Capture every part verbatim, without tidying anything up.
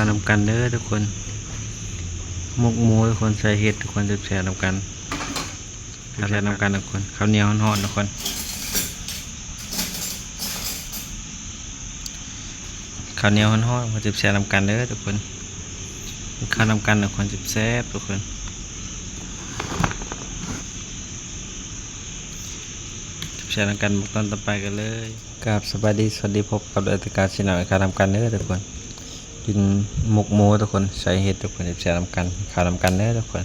นำกันเด้อทุกคน หมกหมูทุกคน ใส่เห็ดทุกคน แซ่บๆนำกัน แซ่บๆนำกันทุกคน ข้าวเหนียวฮ้อนๆทุกคน ข้าวเหนียวฮ้อนๆ มาแซ่บๆนำกันเด้อทุกคน ข้าวนำกันทุกคน แซ่บๆทุกคน แซ่บๆนำกัน ตอนต่อไปกันเลย ครับ สบายดี สวัสดี พบกับรายการ Channel ข้าวนำกันเด้อทุกคน กินหมกหมูทุกคน ใส่เห็ดทุกคน แซ่บๆนำกัน ข้าวนำกันเด้อทุกคน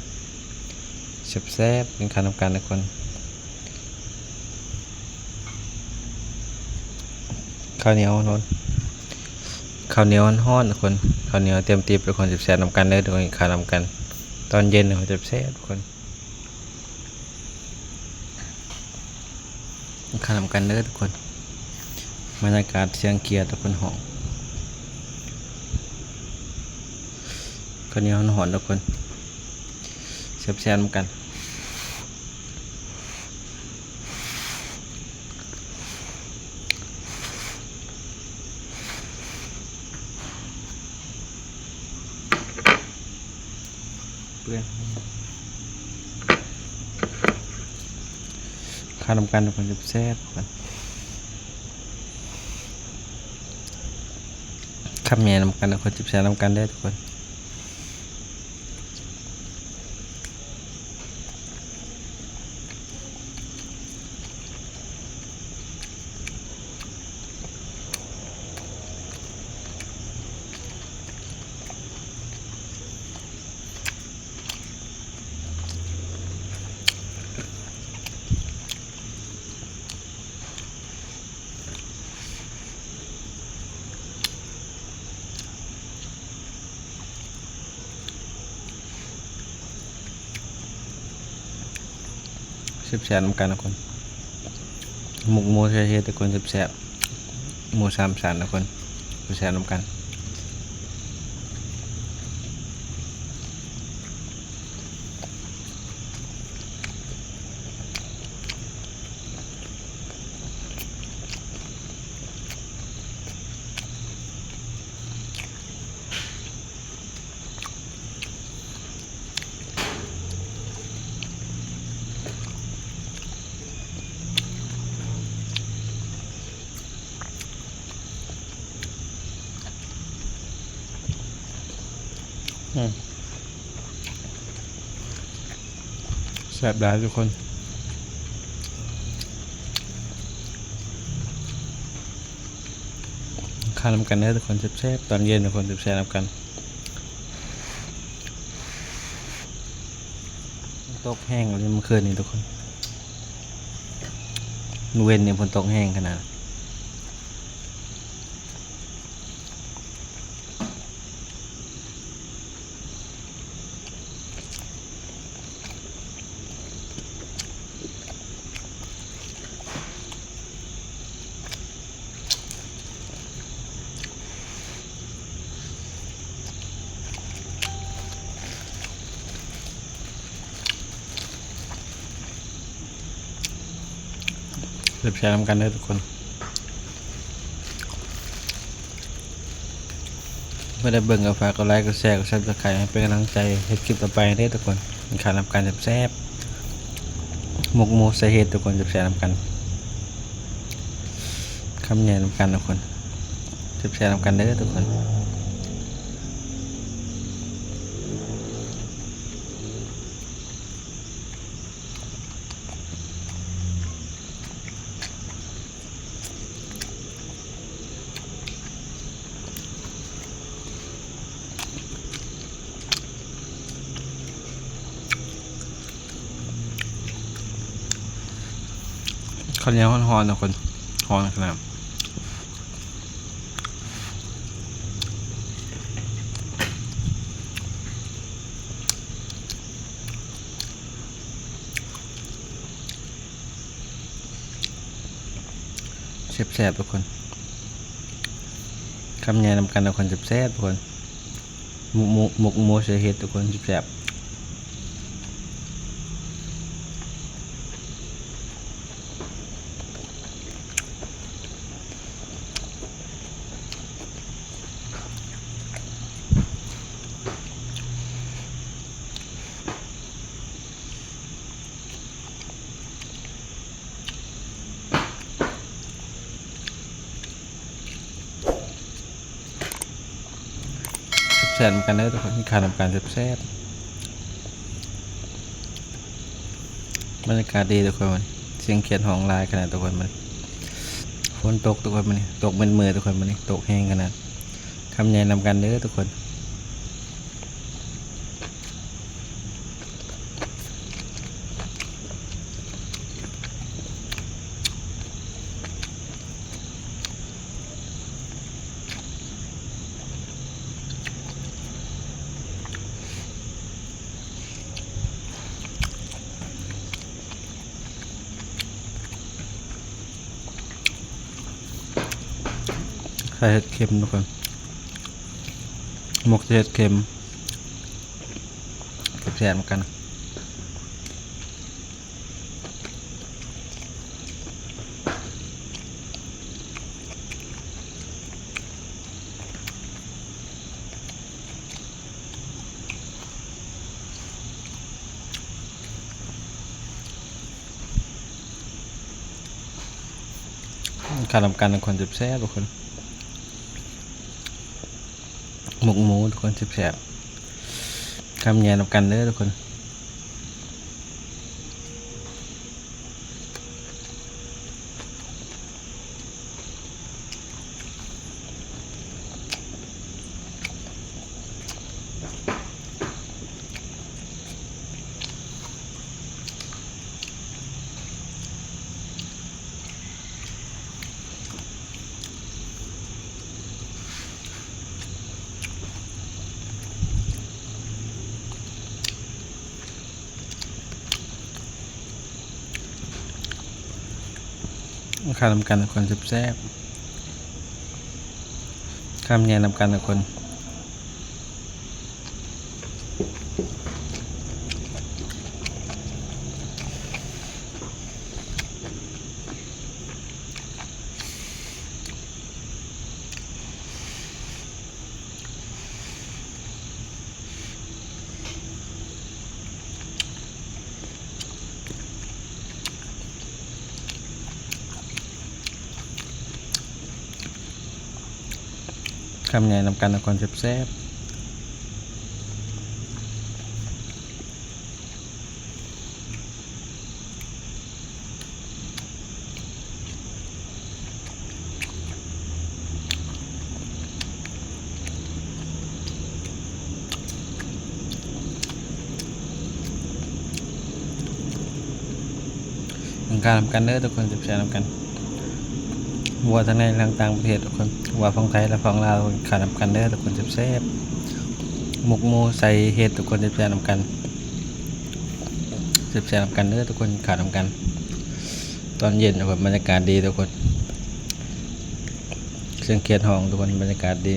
แซ่บๆ กินข้าวนำกันทุกคน ข้าวเหนียวฮ้อน ข้าวเหนียวฮ้อนทุกคน ข้าวเหนียวเตรียมตีบทุกคน แซ่บๆนำกันเด้อทุกคน ข้าวนำกัน ตอนเย็นทุกคน แซ่บๆทุกคน ข้าวนำกันเด้อทุกคน บรรยากาศเสียงเขียดทุกคน ฮ้อง ข้าวเหนียวฮ้อนๆทุกคน แซ่บๆนำกัน เปื่อน ข้าวนำกันทุกคน แซ่บๆทุกคน คำใหญ่นำกันทุกคน แซ่บๆนำกันเด้อทุกคน แซ่บๆนำกันทุกคน หมกหมูใส่เห็ดทุกคน แซ่บๆ หมูสามชั้นทุกคน แซ่บๆนำกัน อืม แซ่บหลายทุกคน ข้าวนำกันเด้อทุกคน แซ่บๆ ตอนเย็นทุกคน แซ่บๆนำกัน ตกแห้งเลยเมื่อคืนนี้ทุกคน มื้อเว็นนี่ฝนตกแห้งขนาด แซ่บๆนำกันเด้อทุกคน เพื่อได้เบิ่งก็ฝากกดไลค์ กดแชร์ กด Subscribe ให้เป็นกำลังใจเฮ็ดคลิปต่อไปเด้อทุกคน ข้าวนำกันแซ่บๆ หมกหมูใส่เห็ดทุกคน แซ่บๆนำกัน คำใหญ่นำกันทุกคน แซ่บๆนำกันเด้อทุกคน ข้าวเหนียวฮ้อนๆนะคน ฮ้อนขนาด แซ่บๆทุกคน คำใหญ่นำกันทุกคน แซ่บๆทุกคน หมกหมู หมกหมูใส่เห็ดทุกคน แซ่บๆ อื แซ่บนำกันเด้อทุกคน กินข้าวนำกันแซ่บๆ บรรยากาศดีทุกคน เสียงเขียดฮ้องหลายขนาดทุกคน มื้อนี้ฝนตกทุกคน มื้อนี้ตกเมิดมื้อทุกคน มื้อนี้ตกแฮงขนาด คำใหญ่นำกันเด้อทุกคน ใส่เห็ดเข็มทุกคน หมกเห็ดเข็ม แซ่บๆ เหมือนกัน ข้าวนำกันทุกคน แซ่บๆ ทุกคน หมกหมูทุกคน แซ่บๆ คำใหญ่นำกันเด้อทุกคน ข้าวนำกันทุกคน แซ่บๆ คำใหญ่นำกันทุกคน คำใหญ่นำกันทุกคน แซ่บๆ กินข้าวนำกันเด้อทุกคน แซ่บๆ นำกัน บ่ว่าทั้งในและต่างประเทศทุกคน บ่ว่าฝั่งไทยและฝั่งลาว กินข้าวนำกันเด้อทุกคน แซ่บๆ หมกหมูใส่เห็ดทุกคน แซ่บๆ นำกัน แซ่บๆ นำกันเด้อทุกคน กินข้าวนำกัน ตอนเย็นทุกคน บรรยากาศดีทุกคน เสียงเขียดฮ้องทุกคน บรรยากาศดี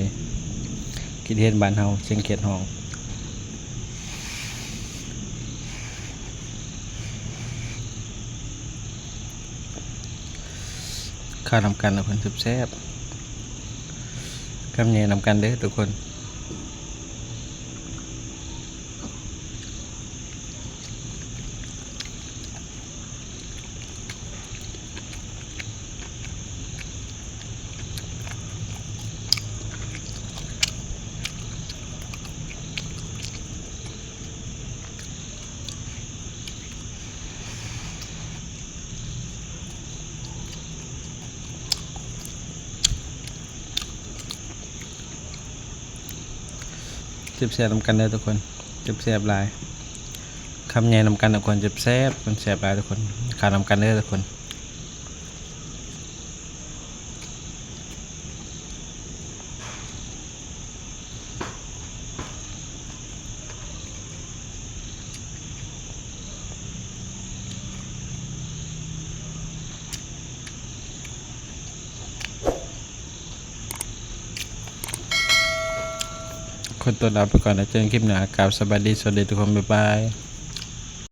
กินเห็ดบ้านเฮา เสียงเขียดฮ้อง ข้าวนำกันทุกคน แซ่บๆ คำใหญ่นำกันเด้อทุกคน แซ่บๆ นำกันเด้อทุกคน แซ่บๆ หลาย คำใหญ่นำกันทุกคน แซ่บๆ มันแซ่บหลายทุกคน ข้าวนำกันเด้อทุกคน ขอตัวลาไปก่อนนะ เจอกันคลิปหน้า กราบสบายดี สวัสดีทุกคน บ๊ายบาย